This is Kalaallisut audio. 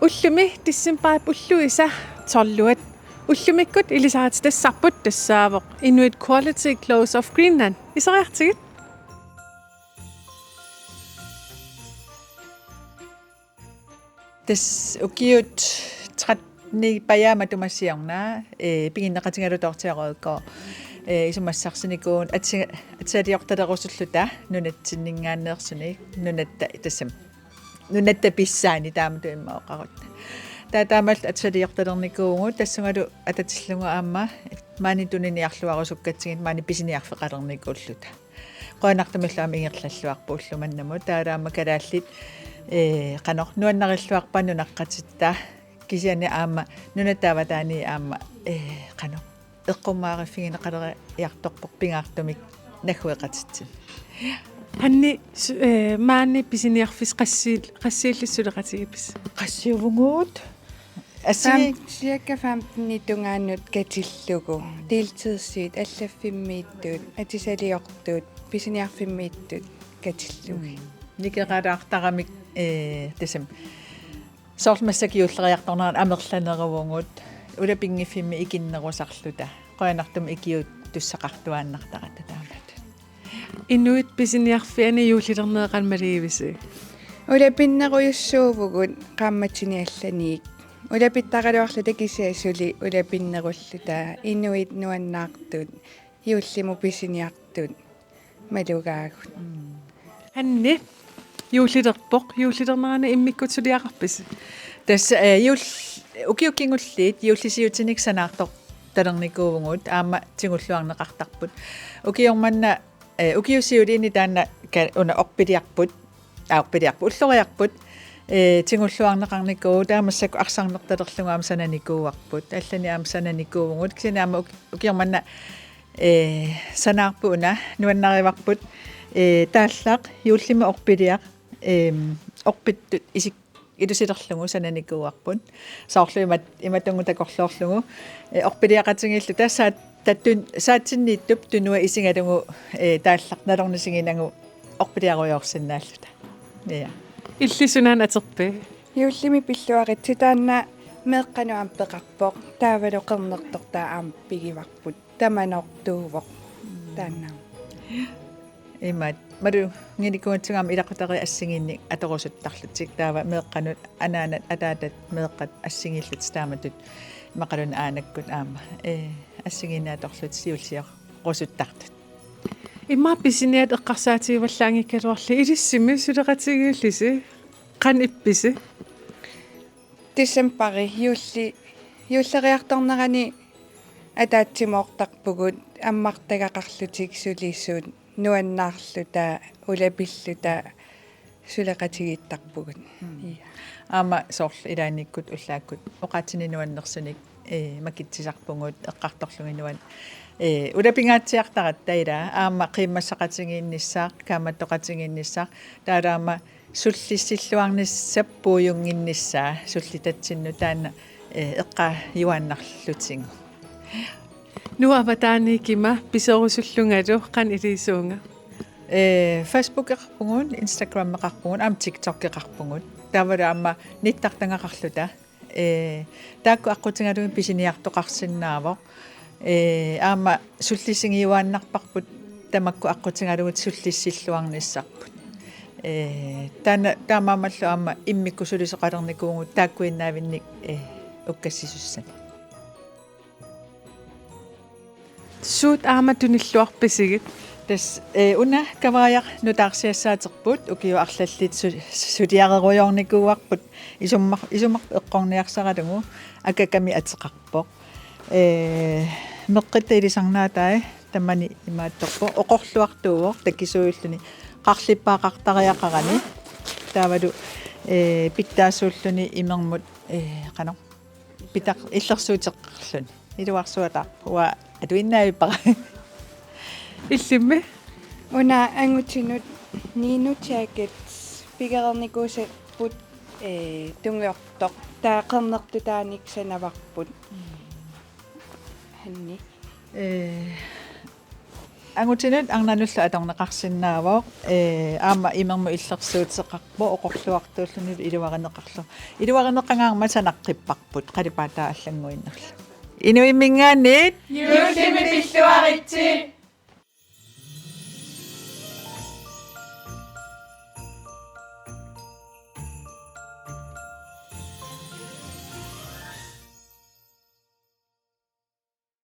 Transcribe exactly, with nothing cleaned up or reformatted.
Ullumi decembarip ulluisa tolviat. Ullumikkut ilisarititassavarput tassaavoq Inuit Quality Clothes of Greenland. Iseriartigit. Tassa ukiut tretten-ipajaama tumasiorna, ee, piginneqatigalugu toortiaruikko, ee, isumassarsinikuuvugut atsi-, atisaliortalerusulluta nunatsinninngaanneersunik, nunatta tassami. Nunatta pissaani taamatut immaqa oqarutta. Taava taamaalilluta atisaliortalernikuuvugut tassungalu atatillugu aamma maani tuniniarluarusukkatsigit maani pisiniarfeqalernikuulluta. Qujanartumillu aamma ingerlalluarput ulloq mannamut. Taava aamma kalaallit, ee, qanoq nuannarilluarpaa nunaqqatitta. Kisianni aamma nunatta avataani aamma, ee, qanoq eqqummaariffigineqaleriartorpoq pingaartumik naggueqatitsinnut. Hanni su-, ee, maani pisiniarfissi qassiil-, qassiillit suleqatigiippisi? Qassiuvugut? Assigi- Fem-, cirka femten-it tungaanut katillugu. Deltidsiit, allaffimmiittut, atisaliortut, pisiniarfimmiittut katillugit. Mm. Nikeqalaartaramik, ee, tassami. Soorlu massakkut juulleriartornerani amerlaneruvugut, ulapinngiffimmi ikinnerusarluta. Qujanartumik ikiuuttussaqartuaannartarata taamatut. Inuit pisiniarfianni juullilerneq qanoq malugivisiuk? Ulapinnerujussuuvugut qaammatini allaniit. Ulapittaraluarluta kisianni suli ulapinnerulluta inuit nuannaartut, juullimut pisiniartut malugaagut. Mm. Hanni, juullilerpoq, juullilernerani immikkut suliaqarpisi? Tassa, ee, juul-, ukiut kingulliit juullisiutinik sanaartortalernikuuvugut aamma tigulluarneqartarput. Ukioq manna, ee, ukiut siuliini taanna ka-, una orpiliarput, aa, orpiliarput, ulloriarput, ee, tigulluarneqarnikuuvoq, taava massakkut arsarnertalerlugu aamma sananikuuarput, allanik aamma sananikuuvugut, kisianni aamma uk-, ukioq manna, ee, sanaarput una, nuannarivarput, ee, taallaq, juullimi orpiliaq, eem, orpittut isik-, ilusilerlugu sananikuuarput. Soorlu imat-, imatungu takorloorlugu, ee, orpiliaqatigiilluta saat-, tattun-, saatsinniittup tunua isigalugu, ee, taallaq nalornisiginagu orpiliarujoorsinnaalluta. Ja. Illit sunaana aterpit? Juullimi pilluaritsi taanna meeqqanut aamma peqarpoq. Taavalu qernertortaa aamma pigivarput. Tamanortuuvoq taanna. Imaat, maluginikuugatsigu aamma ilaqutariit assigiinnik atorusuttarlutik, taava meeqqanut anaanat, ataatat, meeqqat assigiillutik taamatut immaqaluunniit aanakkut aamma, ee, assigiinnik atorlutik juullisiorusuttartut. Immaqa pisiniat eqqarsaatigivallaanngikkaluarlugit ilissimi suleqatigiillisi, qanoq ippisi? Decembari juulli-, juulleriartornerani ataatsimoortarpugut ammartagaqarlutik sulisut nuannaarluta ulapilluta suleqatigiittarpugut. Mm. Ja. Aamma soorlu ilaannikkut ullaakkut oqaatsinik nuannersunik, ee, makitsisarpugut eqqartorlugit nuan-, ee, ulapingaatsiartaratta ilaa aamma qiimmassaqatigiinnissaat, kaammattoqatigiinnissaat, taavalu aamma sullissilluarnissap puiunnginnissaa sullitatsinnut taanna, ee, eqqaajuaannarlutigu. Nuann' avataaniikkama piserusullungalu qanoq ilisivunga? Ee, Facebookeqarpugut, Instagrameqarpugut, aamma TikTokeqarpugut. Taavalu aamma nittartagaqarluta. Ee, taakku aqqutigalugit pisiniartoqarsinnaavoq. Ee, aamma sullisigiuaannarparput tamakku aqqutigalugit sullissilluarnissarput. Ee, taanna, taamaammallu aamma immikkut sulisoqalernikuuvugut taakkuinnaavinnik, ee, ukkassisussanik. Suut aamma tunilluarpisigit? Tassa, ee, una kavaajaq nutaarsiassaaterput, ukiut arlallit su-, suliarerujoornikuuarput, isumar-, isumarput eqqorniarsaralugu, akakami ateqarpoq. Ee, meqqitta ilisarnaatai tamani imaattorpoq, oqorluartuuvoq takisuulluni, qarlippaaqartariaqarani, taavalu, ee, pitsaasuulluni imermut, ee, qanoq, pitaq-, illersuuteqarluni. Iluarsuataarpoq, uanga atuinnaavippara. Illimmi? Una angutinut Nino Jackets pigereernikuusapput, ee, tungujortoq. Taava qernertutaanik sanavarput. Hanni. Ee, angutinut arnanullu atorneqarsinnaavoq, ee, aamma imermut illersuuteqarpoq oqorluartuullunilu iluarineqarlugu. Iluarineqangaarmat sanaqqipparput qalipaataa allannguinnarlugu. Inuimminngaanniit juullimi pilluaritsi.